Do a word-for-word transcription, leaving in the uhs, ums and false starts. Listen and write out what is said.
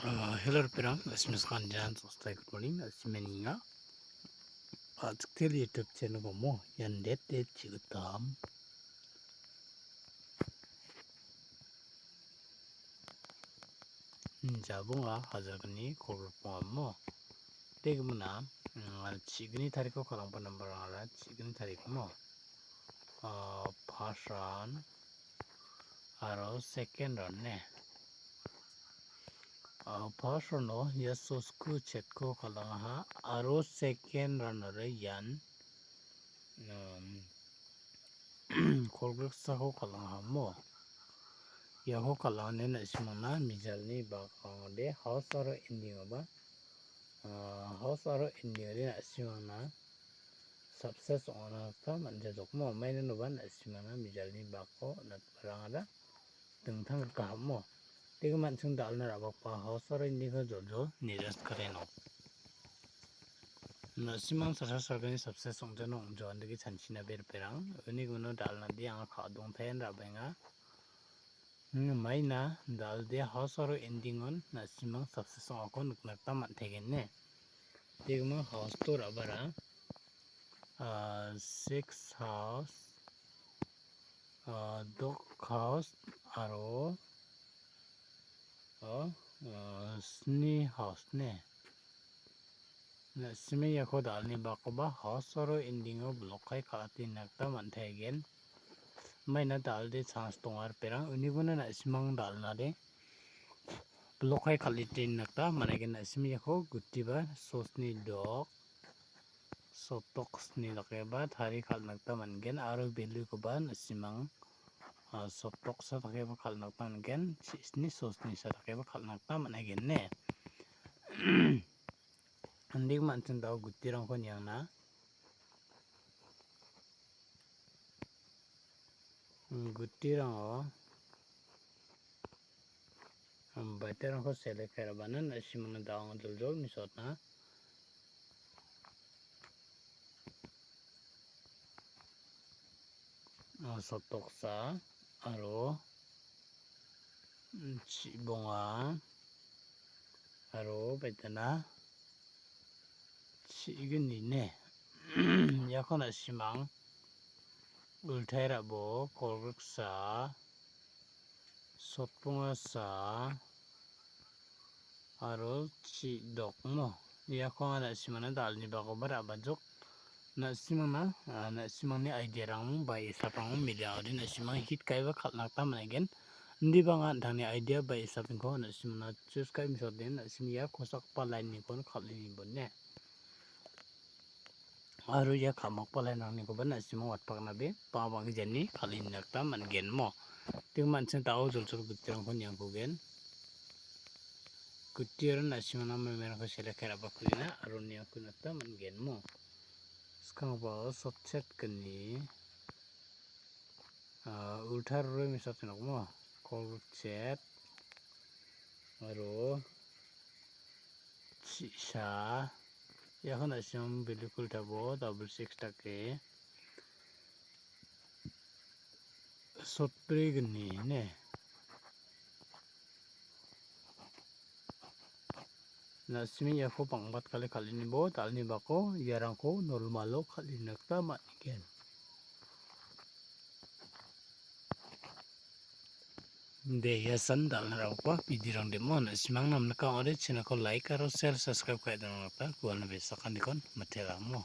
Ah, hello, ripirang. Asmi sakanjan sostai, good morning. Asmi meninga. Ah, Chiktel YouTube channel gomo. Yan det det chigitam. Jabonga hajalgni kolgrikbongamo. Tegmina, mm, chigni tariko kalangpa nambar ong·a, chigni tarikmo. Ah, first round aro second round ne. Ah, first round-o ia sosku chetko kal·angaha aro second round-ore ian, um, kolgriksako kal·angahamo. Iako kal·angani na·simangna mijalni bak ong·ode house aro ending-oba, ah, house aro ending-ode na·simangna success ong·na gita man·jajokmo. Mainanoba na·simangna mijalni bako on·atbarangara dingtang gita hamo. Tegi man·sing dal·na ra·bakba house aro ending-ko joljol niraskareno. Na·simang sasa sagani success ong·jano ong·joandake chanchina be riperang. Uni uno dal·nade anga ka·dongtaen ra·baenga. Hmm, maina dal·de house aro ending-on na·simang success ong·ako nikna gita man·taigen ne. Tegima house-to ra·bara, ah, six house, ah, dok house aro, ah, ah, sni house ne. Na·sime iako dal·ni bakoba house aro ending-o block-ai kal·ate nikna gita man·taigen. Maina dal·de chance donga riperang, unigona na·simang dal·nade block-ai kal·ete nikna gita man·aigen. Na·sime iako gutiba sosni dok, sotdoksni dakeba tarie kal·na gita man·gen aro value-koba na·simang, ah, sotdoksa dakeba kal·na gita man·gen, chi-, sni sosnisa dakeba kal·na gita man·aigen ne. Indegima an·ching dao gutirangko niangna. Gutirango, um, baiterangko select kai ra·bana, na·simangna dao joljol mesokna. Ah, sotdoksa aro, mm, chibonga aro baitena chigni ne. Iako na·simang ultai ra·bo kolgriksa, sotbongasa aro chidokmo. Iako anga na·simana dal·ni bakoba ra·bajok. Na·simangna, ah, na·simangni idea-rang ba isap-rang mile ong·ode na·simang hit ka·eba kal·na gita man·aigen. Indiba anga an·tangni idea ba isapko na·simangna choose ka·e mesokode na·sim ia kosakgipa line-niko kal·e nibone. Aro ia ka·makba line-rangnikoba na·simo watpaknabe bang·a bang·gijani kal·e nina gita man·gen mo. Teng man·sina dao joljol gutirangko niangkugen. Guti aro na·simona memerangko select kai ra·bakurina aro niangkuna gita man·gen mo. Skangba sotchet gni, ah, ulta roi mesate nokmo. Kolchet aro chi·sa. Iako na·simang bilkul tabo double six dake. Sotbri gni ne. Na·simi iako bang·bat kale kal·inibo dal·ni bako iarangko normalo kal·ina gita man·gen. De, ia san dal·na ra·bakba bidirang demo, na·simang namnika ong·ode channel-ko like aro share, subscribe ka·e donangna gita gualna be sakantikon mitelamo.